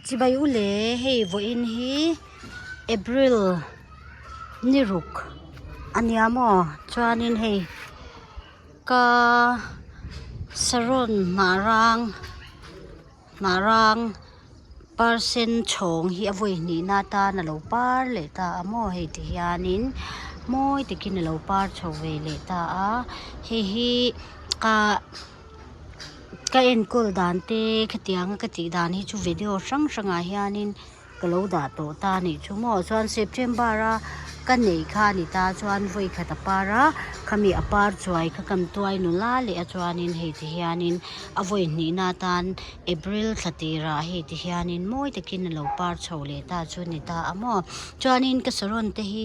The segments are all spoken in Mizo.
Chibai u le hei vawiin hi April ni ruk a nia maw chuanin hei ka saron hnah rang hnah rang par sen chhawng hi a vawi hnihna atan a lo par leh ta a maw hei ti hianin mawi takin a lo par chho ve leh ta a hei hi ah ka enkawl dan te khatianga ka tih dan hi chu video hrang hrangah hianin ka lo dah tawh ta a nih chu maw chuan September a ka neih kha a ni ta chuan vawi khat a par a khami a par chuai kha kan tuai nula leh a chuanin hei ti hianin a vawi hnihna atan April thla tirah hei ti hianin mawi takin a lo par chho leh ta chu a ni ta a maw chuanin ka saron te hi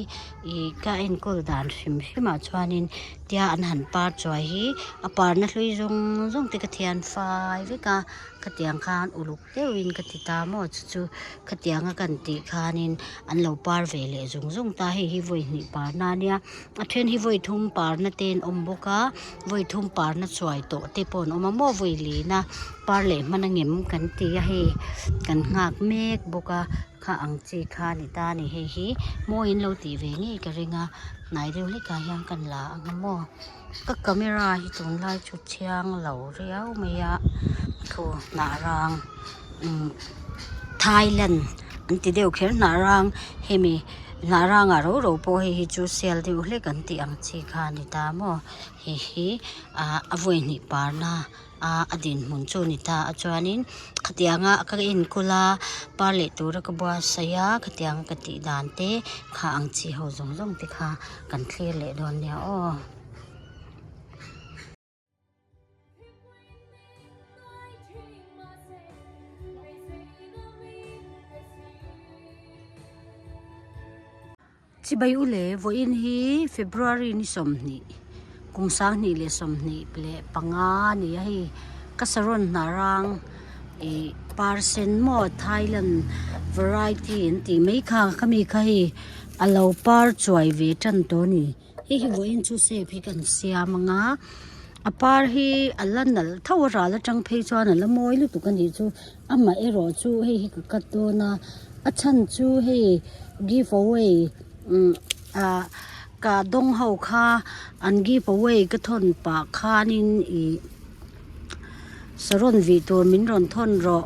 ih ka enkawl dan hrim hrim ah chuanin tia an han par chuai hi a parna hlui zawng zawng te ka thian fai vek a khatiang khan uluk deuhin ka ti ta maw chu chu khatianga kan tih khanin an lo par ve leh zung zung ta hei hi vawi hnih parna a nia a then hi vawi thum parna te an awm bawk a vawi thum parna chuai tawh te pawh an awm a maw vawi lina par leh hman angem kan ti a hei kan nghak mek bawk a kha ang chi kha a ni ta a ni hei hi mawi in lo tih ve ngei ka ring a hnai deuh hlekah hian kan la ang a maw ka camera hi tunlai chu thiang lo riau mai a thu hnah rang umm Thailand an ti deuh kher hnah rang hemi hnah rangah ro ro pawh hei hi chu sial deuh hlek an tih ang chi kha a ni ta maw hei hi ah a vawi hnih parna a a dinhmun chu a ni ta a chuanin khatianga ka enkawl a par leh tura ka buatsaih a khatianga ka tih dan te kha ang chi ho zawng zawng te kha kan thlir leh dawn nia aw. Chibai u le, vawiin hi February ni 20, kum 2025 a ni a hei ka saron hnah rang ih par sen maw Thailand variety an tih mai kha khami kha hei a lo par chuai ve tan tawh a ni hei hi vawiin chu sep hi kan siam ang a a par hi a la nalh tho a ral atang phei chuan a la mawi lutuk a nih chu amaherawh chu hei hi ka cut dawn a a chhan chu hei give away umm ah ka dawng ho kha an give away ka thawn pah khanin ih saron vih tur min rawn thawn rawh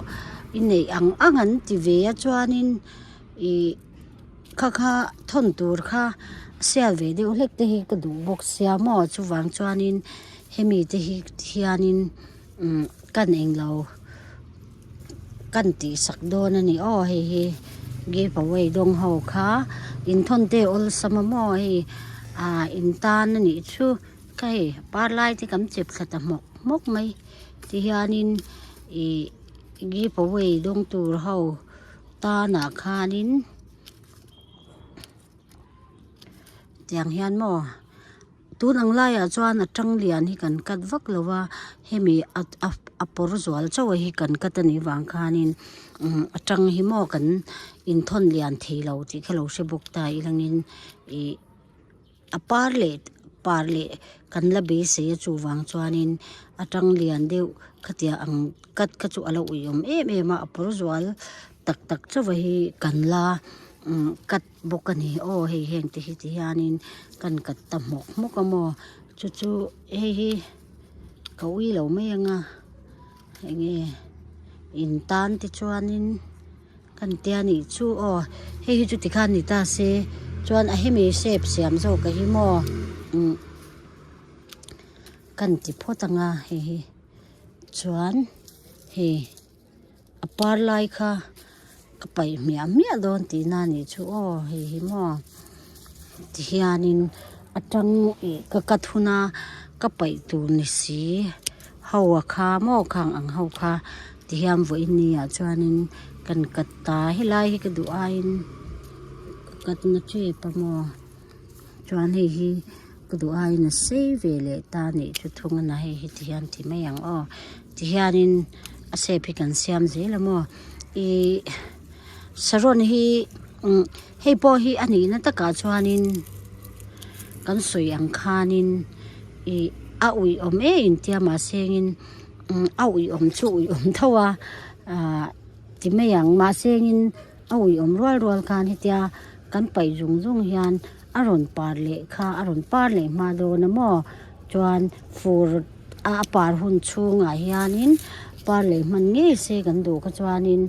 i neih ang ang an ti ve a chuanin ih kha kha thawn tur kha sial ve deuh hlek te hi ka duh bawk sia maw chuvang chuanin hemi te hi hianin umm kan englo kan tih sak dawn a ni aw hei hi give away dawng ho kha inthawn te awlsam a maw hei ah in tan a nih chu ka hei par lai te kan chep thla ta hmawk hmawk mai tihianin ih give away dawng tur ho tanah khanin tiang hian maw tun ang laiah chuan a tang lian hi kan cut vak lo va hemi a a a pawr zual chauh hi kan cut a nih vang khanin umm a tang hi maw kan inthawn lian thei lo tih kha lo hre bawk ta ilangin ih a par leh par leh kan la beisei a chuvang chuanin a tang lian deuh khatia ang cut kha chu a lo uiawm em em a a pawr zual tak tak chauh hi kan la umm cut bawk a ni aw hei heng te hi ti hianin kan cut ta hmawk hmawk a maw chu chu hei hi ka ui lo mai ang a eng nge in tan te chuanin. Kan tia nih chu aw hei hi chu tikhan ni ta se chuan a hemi shape siam zawk a hi maw umm kan ti phawt ang a hei hi chuan hei a par lai kha ka paih hmiah hmiah dawn tihna a nih chu aw hei hi maw tihianin a tang ih ka cut hun a ka paih tur ni si ho a kha maw khang ang ho kha. Tihian vawiin ni ah chuanin kan cut ta helai hi ka duh aiin ka cut na tep a maw chuan hei hi ka duh aiin a sei ve leh ta a nih chu thung a na hei hi tihian ti mai ang aw tihianin a shape hi kan siam zel a maw ihh saron hi umm hei pawh hi a nihna takah chuanin kan sawi ang khanin ih a uiawm em tia mahsengin. A uiawm chu uiawm tho a ahh Ti mai ang, mahse engin a uiawm rual rual khan hetia kan paih zung zung hian a rawn par leh kha a rawn par leh hma dawn a maw? Chuan fur a a par hun chhungah hianin par leh hman ngei se kan duh kha chuanin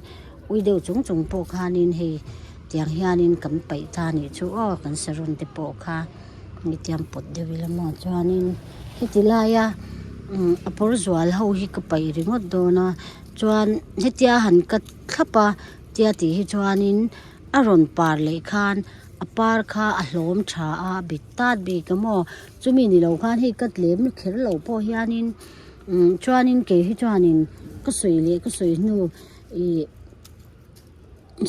ui deuh chung chung pawh khanin hei tiang hianin kan paih ta a nih chu aw kan saron te pawh kha hetiang pawt deuh ila maw chuanin heti laia umm a pawr zual ho hi ka paih ringawt dawn a. Chuan hetia han cut thlap a tia tih hi chuanin a rawn par leh khan a par kha a hlawm tha a a bit tat bik a maw chumi ni lo khan hei cut lem kher lo pawh hianin umm chuanin kei hi chuanin ka sawi leh ka sawi hnu ih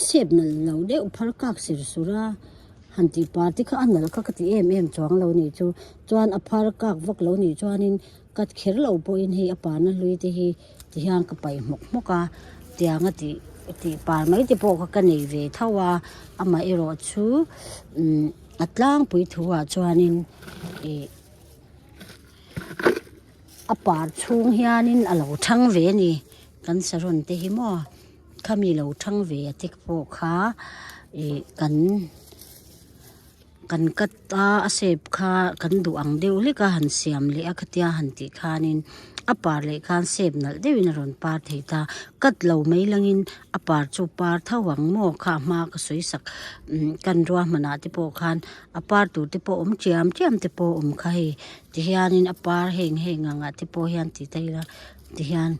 sep nalh lo deuh phar kak ser sur a han tih par te kha a nalh kha ka ti em em chuang lo nih chu chuan a phar kak vak lo nih chuanin. Cut kher lo pawhin hei a parna hlui te hi ti hian ka paih hmawk hmawk a tianga tih tih par mai te pawh kha ka nei ve tho a amaherawh chu umm a tlangpui thu ah chuanin ih a par chhung hianin a lo thang ve a ni kan saron te hi maw khami lo thang ve a te pawh kha ih kan. Kan cut a a shape kha kan duh ang deuh hlek a han siam leh a khatia han tih khanin a par leh khan shape nalh deuhin a rawn par thei ta cut lo mai langin a par chu par tho ang maw kha a hma ka sawi sak umm kan ruahmanah te pawh khan a par tur te pawh awm chiam chiam te pawh awm kha hei tihianin a par heng heng ang ah te pawh hian ti ta ila tihian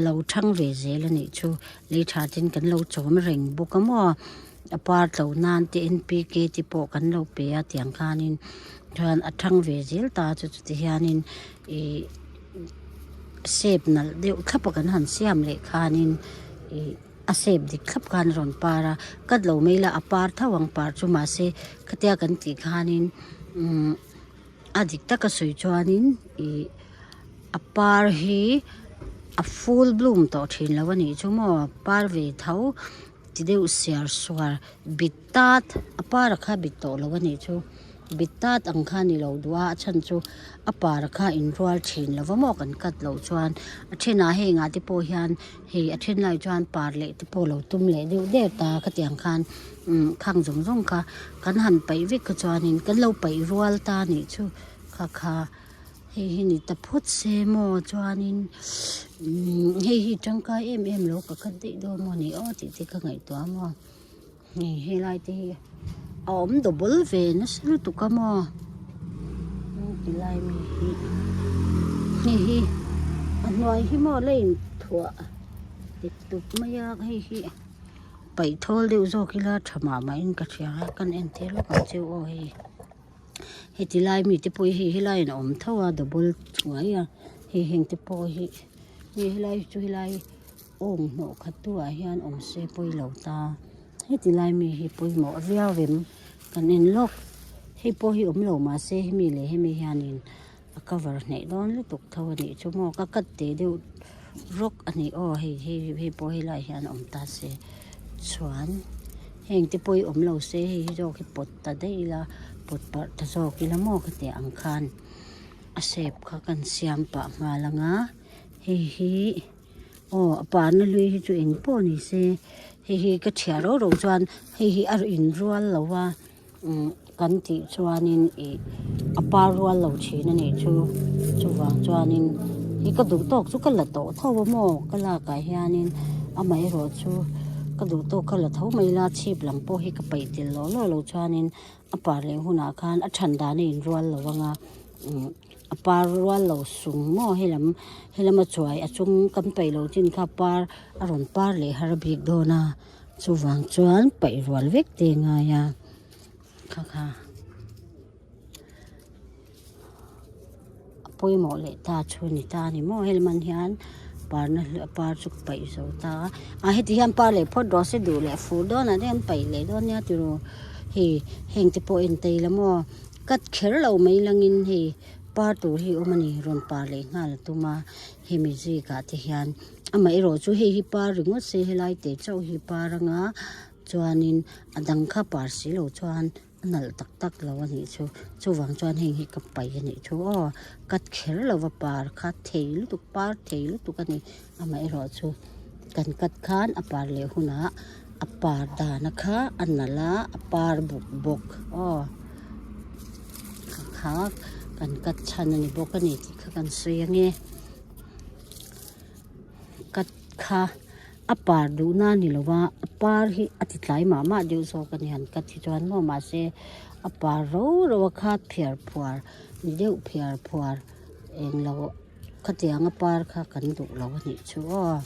lo thang ve zel a nih chu lei tha ten kan lo chawm reng bawk a maw. A par tlo nan te N P K te pawh kan lo pe a tiang khanin chuan a thang ve zel ta chu chuti hianin ih shape nalh deuh thlap a kan han siam leh khanin ih a shape dik thlap khan a rawn par a cut lo mai ila a par tho ang par chu mahse khatia kan tih khanin umm a dik taka sawi chuanin ih a par hi a full bloom tawh thin lo a nih chu maw par ve tho. Ti deuh siar suar bit tat a par a kha bit tawh lo a nih chu bit tat ang kha a ni lo duh a a chhan chu a par kha a inrual thin lo va maw kan cut loh chuan a thenah heng ah te pawh hian hei a then lai chuan par leh te pawh lo tum leh deuh der ta khatiang khan umm khang zawng zawng kha kan han paih vek kha chuanin kan lo paih rual ta a nih chu kha kha. Hei hi ni ta phawt se maw chuanin umm hei hi tangkai em em lo ka khat daih dawn maw ni aw tih te ka ngaihtuah a maw hei helai te hi a awm double ve nasa lutuk a maw tilai mi hi hei hi a hnuai hi maw la inthuah dik tuk mai a hei hi paih thawl deuh zawk ila tha mah mah in ka hria a kan entir lawk ang che u aw hei. Heti lai mite pawh hi hei helai in a awm tho a double chuai a hei heng te pawh hi hei helai chu helai awng hnawh khat tu ah hian awm se pawilo ta heti lai mi hi pawimawh viau em kan en lawk hei pawh hi awm lo mahse hemi leh hemi hianin a cover hneh dawn lutuk tho a nih chu maw ka cut teh deuh rawk a ni aw hei hei hei pawh helai hian awm ta se chuan heng te pawh hi awm lo se hei hi zawk hi pawt ta daih ila pawt parh ta zawk ila maw ka tih ang khan a shape kha kan siam pah nghal ang a hei hi aw a parna hlui hi chu eng pawh ni se hei hi ka thiah rau rau chuan hei hi a inrual lo a. Umm kan tih chuanin ih a par rual lo thin a nih chu chuvang chuanin hi ka duh tawk chu ka la tawh tho a maw ka lak ah hianin amaherawh chu ka duh tawk ka la tho mai la chhip lam pawh hi ka paih tel lawh lawh loh chuanin a par leh hunah khan a than dan a inrual lo ang a umm a par rual lo sung maw helam helam a chuai a chung kan paih loh chin kha par a rawn par leh har bik dawn a. Chuvang chuan paih rual vek te a ngai a kha kha a pawimawh leh ta chu ni ta a ni maw helman hian parna par chu ka paih zo ta a a heti hian par leh phawt rawh se duh leh fur dawnah te hian paih leh dawn nia tiraw hei heng te pawh en ta ila maw cut kher lo mai langin hei par tur hi a awm a ni rawn par leh nghal a tum a hemi zikah te hian. Amaherawh chu hei hi par ringawt se helai te chauh hi par anga chuanin a dang kha par si lo chuan a nalh tak tak lo a nih chu chuvang chuan heng hi ka paih a nih chu aw cut kher lova par kha thei lutuk par thei lutuk a ni amaherawh chu. Kan cut khan a par leh hunah a par dana kha a nalh a, a par buk bawk aw kha kan cut chhan a ni bawk a ni tih kha kan sawi ange cut kha a par duh na ni lo va a par hi a ti tlai mah mah deuh zawk a ni han cut hi chuan maw mahse a par ro ro a kha phiar phuar ni deuh phiar phuar englo khatiang a par kha kan duh lo a nih chu aw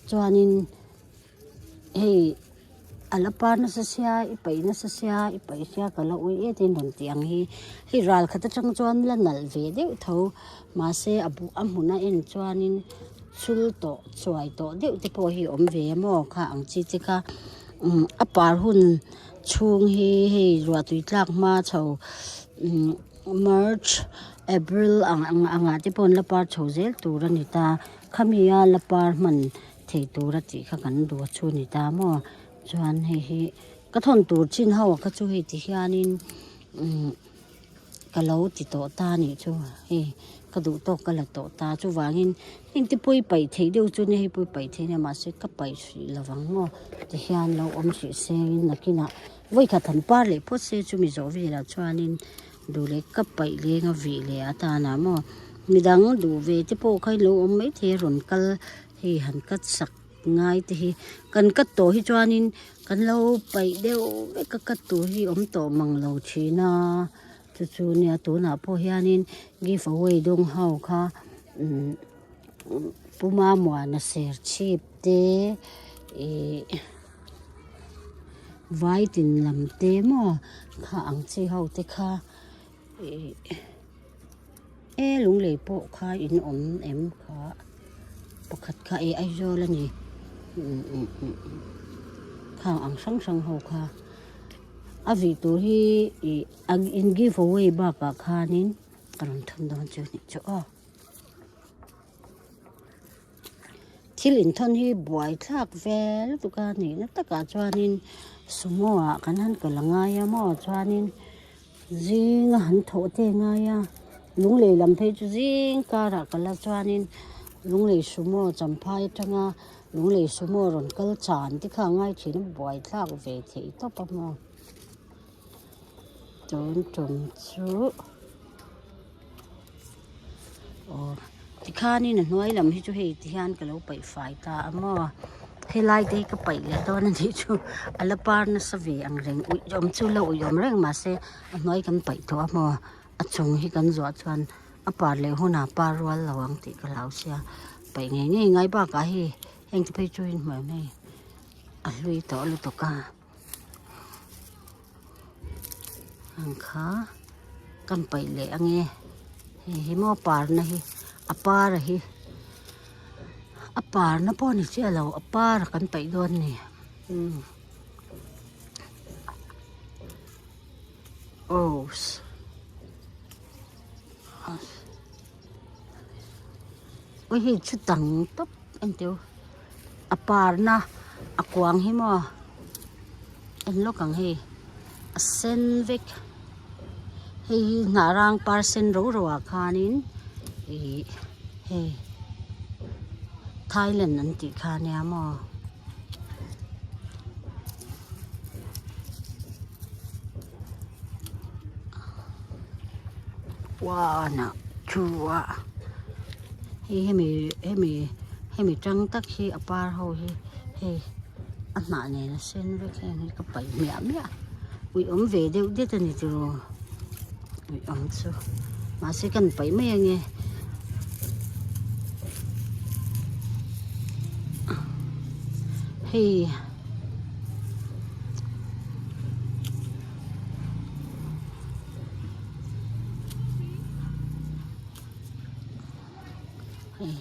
chuanin hei a la par nasa sia i paih nasa sia i paih sia ka la ui et in rawn tih ang hi hei ral khat atang chuan la nalh ve deuh tho mahse a buh a hmun a en chuanin chul tawh chuai tawh deuh te pawh hi a awm ve a maw kha ang chi te kha umm a par hun chhung hi hei ruah tui tlak hma chho umm. March, April ang ang angah te pawh an la par chho zel tur a ni ta. Khami a la par hman thei tur a tih kha kan duh a chu ni ta maw. Chuan hei hi ka thawn tur chin ho kha chu hei ti hianin umm ka lo ti tawh ta a nih chu hei ka duh tawk ka la tawh ta. Chuvangin heng te pawh i paih theih deuh chu nia hei pawh i paih theih nia mahse ka paih hrih lo vang maw ti hian lo awm hrih sengin nakinah Vawikhat han par leh phawt se chumi zawh velah chuanin duh leh ka paih leng a vih leh atana maw midang duh ve te pawh kha in lo awm maithei a rawn kal hei han cut sak ngai te hi kan cut tawh hi chuanin kan lo paih deuh vek a cut tur hi awm tawh mang lo thin a chu chu nia tunah pawh hianin give away dawng ho kha umm Puma Muana serchhip te ihh. Vai tin lam te maw kha ang chi ho te kha ih e lunglei pawh kha in awm em kha pakhat kha ih Aizawl a ni khang ang hrang hrang ho kha a vih tur hi ih in give away bakah khanin ka rawn thun dawn chu a nih chu aw. Thil inthawn hi buai thlak vel lutuk a nihna takah chuanin sumo ah kan han kal a ngai a maw chuanin zinga han thawh te a ngai a lunglei lam phei chu zing karah kal a chuanin lunglei sumo champhai atanga lunglei sumo rawn kal chan te kha a ngai thin a buai thlak ve theih tawp a maw tun tum chu. Aw tikhanin a hnuai lam hi chu hei ti hian ka lo paih fai ta a maw helai te hi ka paih leh dawn a nih chu a la par nasa ve ang reng uih awm chu la uih awm reng mahse a hnuai kan paih tawh a maw a chung hi kan zuah chuan a par leh hunah par rual lo ang tih ka hlau sia paih ngei ngei ngai bakah hei heng te phei chu in hmuh em hei a hlui tawh lutuk a. Ang kha kan paih leh ange hei hi maw parna hi a par a hi a parna pawh ni chiah lo a par a kan paih dawn a ni umm rose awi hei chu tang tawp engteu. A parna a kuang hi maw en lawk ang hei a sen vek hei hi hnah rang par sen ro ro ah khanin ih hei Thailand an tih kha ania maw. One ah two ah hei hemi hemi hemi tang tak hi a par ho hi hei a hnah nen a sen vek heng hi ka paih hmiah hmiah ui awm ve deuh det a ni tiraw ui awm chu mahse kan paih mai ange. Hei. Hei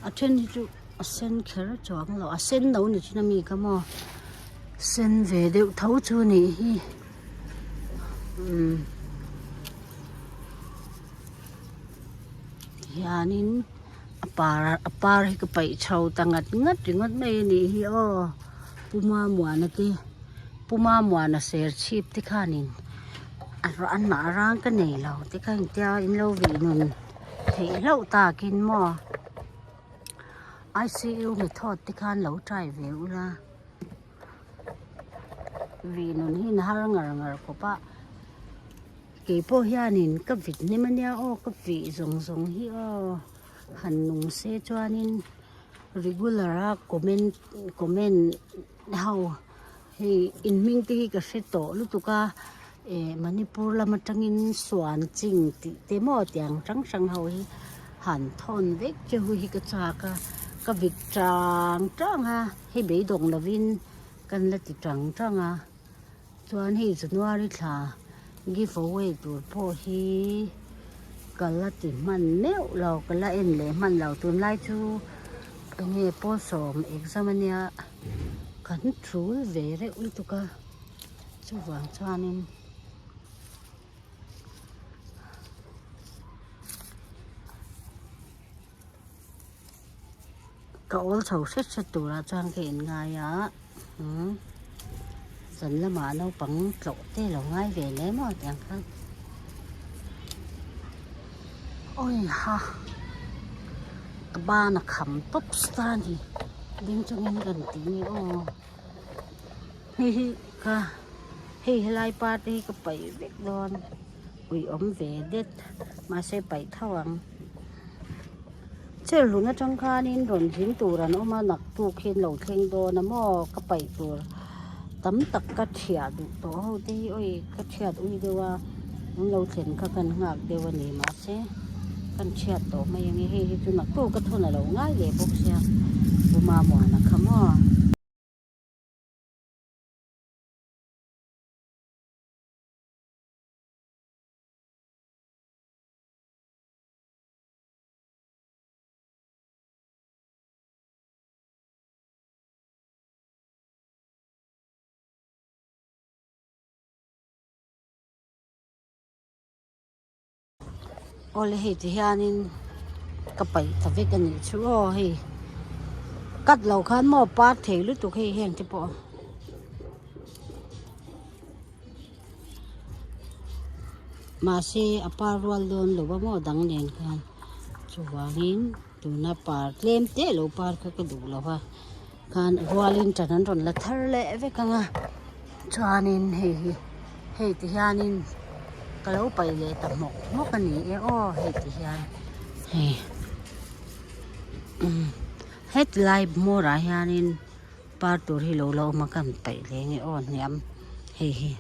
a then hi chu a sen kher chuang lo a sen lo ni thin ami kha maw sen ve deuh tho chu a nih hi umm hianin. A par a par hi ka paih chho ta ngat ngat ringawt mai a nih hi aw Pu Mamuana te Pu Mamuana serchhip te khanin a hnah rang ka nei lo te kha engtia in lo vih nun theih hlauh takin maw. ICU method te khan lo try ve ula vih nun hi in har ngar ngar khawp a keipawh hianin ka vit hnem ania aw ka vih zawng zawng hi aw han nung se chuanin regular a comment comment ho hei in hming te hi ka hre tawh lutuk a eh Manipur lam atangin suan ching tih te maw tiang hrang hrang ho hi han thawn vek che hu hi ka chak a ka vit tang tang a hei beidawng lovin kan la ti tang tang a chuan hei January thla give away tur pawh hi ka la ti hman meuh lo ka la en leh hman lo tunlai chu enge pawlsawm exam ania kan thul ve reuh lutuk a chuvang chuanin. Ka awl chho hret hret turah chuan ka in ngai a umm zan lamah naupang tlawh te lo ngai ve hle maw tiang khan awi ha ka ban a kham tawp ta a ni ding chungin kan tih ni aw hei hi ka hei helai par te hi ka paih vek dawn ui awm ve det mahse paih tho ang. Cherhlun atang khanin rawn zin tur an awm a naktuk hian lo thleng dawn a maw ka paih tur tam tak ka thiah duh tawh ho te hi awi ka thiat ui deuh a an lo thlen kha kan nghak deuh a ni mahse kan thiat tawh mai ang e hei hi chu naktuk ka thawn a lo ngai leh bawk sia Pu Mamuana kha maw. Awle hei ti hianin ka paih ta vek a nih chu aw hei cut lo khan maw par thei lutuk hei heng te pawh. Mahse a par rual dawn lo a maw dang nen khan chuvangin tuna par tlem te lo par kha ka duh lo a khan rualin ṭan an rawn la thar leh vek ang a chuanin hei hi hei ti hianin ka lo paih leh ta hmawk hmawk a ni e aw hei ti hian hei umm heti lai hmawrah hianin. Par tur hi lo la awm a ka han paih leh nge aw hniam hei hi.